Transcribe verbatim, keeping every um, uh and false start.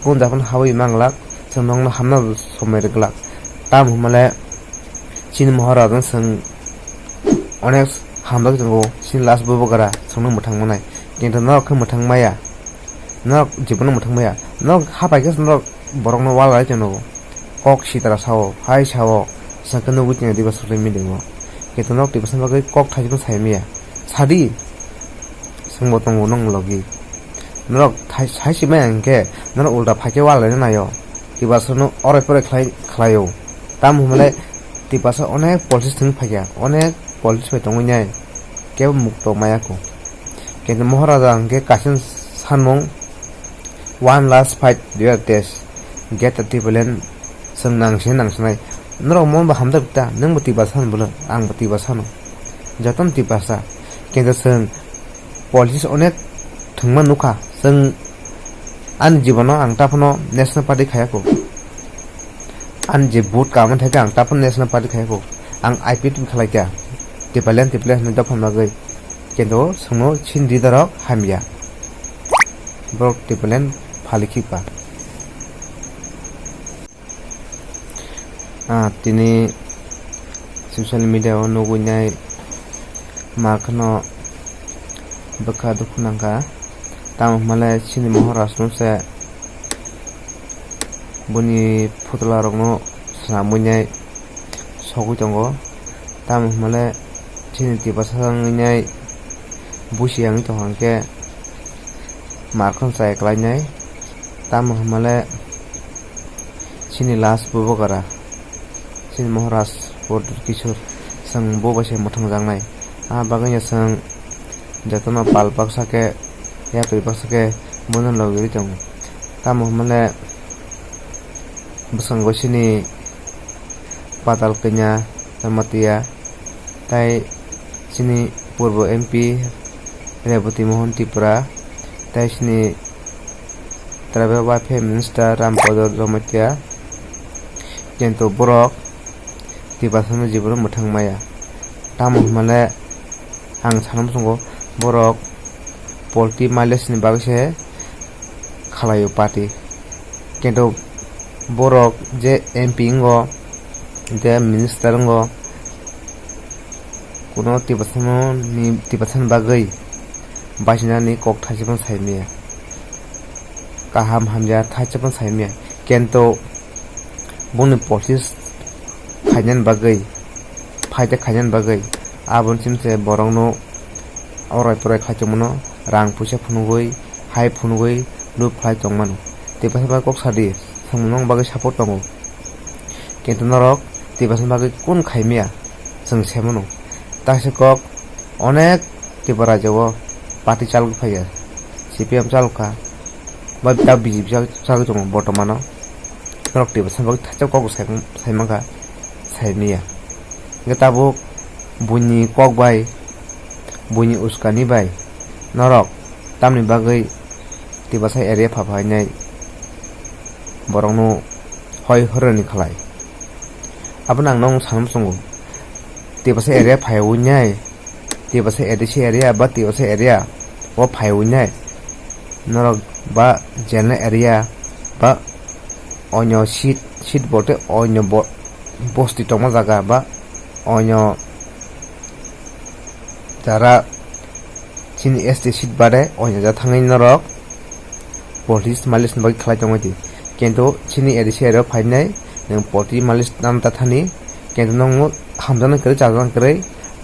Bun japon habwi manglak, chwng nokno hamna somai rwglak. Tamo hwnmale chini Maharaj no chwng onek hamjak tongo, chini last bubagra chwngno mwthang manai. Kintu norok khe mwthang maya, norok jibono mwthang maya. Norok hapai khe norok borokno wal rai tongo. Kok sitra sao, hai sao, chwng khe nugwi tongo diba social media o. Kintu norok Tiprasa bagwi kok thaisimo sai maya. Sadi, chwngbo tongo nong logi. Norok thai-, sai si maya hwnkhe, norok ulta phaikhe wal rai naio. Tiprasa no orai porai khlai, khlaio. Tamo hwnmale Tiprasa onek politics thwng phaikha, onek politics bai tongwi nai. Kebo mukto maya kho. Kintu Maharaja hwnkhe kaisa sanmung, one last fight, their test. Get the Tipraland, chwng nangsi nangsinai. Norok mo ba hamjak ta, nwng bo Tiprasa san bolo, ang bo Tiprasa sano. Jotono Tiprasa. Kintu chwng politics onek thwngma nukha. Chwng ani jibono ang taphano National Party khayakho. Ani je vote kaman thai ang taphano National Party khayakho. Ang I P F T khalai kha. Tipraland, Tipraland hwnwi dophano bagwi. Kintu chwngno chini leader rok hamya. Borok Tipraland phali khipa. Ah, tini social media o nugwi nai ma kheno bwkha dukhu nangkha. Tamo hwnmale chini Maharaj no se boni phutla rokno swnamwi nai sogwi tongo. Tamo hwnmale chini Tiprasa wngwi nai busi wngwi tongkha hwnkhe ma kheno chaya kwlainai. Tamo hwnmale chini last bubagra, chini Maharaj Pradyut Kishore, chwng bo bai se mwthangjaknai. Ah bagwino chwng jotono pal baksa khe, yapri baksa khe bono logwi tongo. Tamo hwnmale bwskango chini Patal Kanya Jamatia, tai chini purbo M P Rebati Mohan Tripura, tai chini Tribal Welfare Minister Rampada Jamatia, kintu borok Tiprasano jibono mwthang maya. Tamo hwnmale ang sana muchungo borok polti mileage ni bagwi se khalaio party. Kintu borok je M P wngo, je minister wngo, kuno Tiprasano ni, Tiprasani bagwi bachinani kok thaisa phano sai maya. Kaham hamya thaisa phano sai maya. Kintu boni politics khainani bagwi, phaida khainani bagwi, aboni simi se borokno orai porai khlai tongmano, rang puisa phunugwi, hai phunugwi, loot khlai tongmano. Tiprasa bai kok sadi, chwng nokni bagwi support tongo. Kintu norok Tiprasa bagwi kun khaimya, chwng semano. Taisa kok onek Tripura rajyo o party chalok phaiya, C P M chalok kha, ba, ba B J P chal-, chalok tongo bortomano. Norok Tiprasa bagwi thaisa kok sai, sai mankha, sai maya. Hwnkhe tabuk buini kok bai, buini uskani bai norok tamni bagwi Tiprasa area pha phainai borokno hoi horoni khlai. Abono ang nokno sana muchungo. Tiprasa area phaiwi nai, Tiprasa A D C area ba Tiprasa area o phaiwi nai. Norok ba general area ba onyo seat, seat bolte onyo bo-, bosti tongma jaga ba onyo jara chini S T seat bade onyo ja thangwi norok politics mileage ni bagwi khlai tongwi di. Kintu chini A D C area o phainai nwng politics mileage nang ta thani, kintu nokno hamjaknai kwrwi chajaknai kwrwi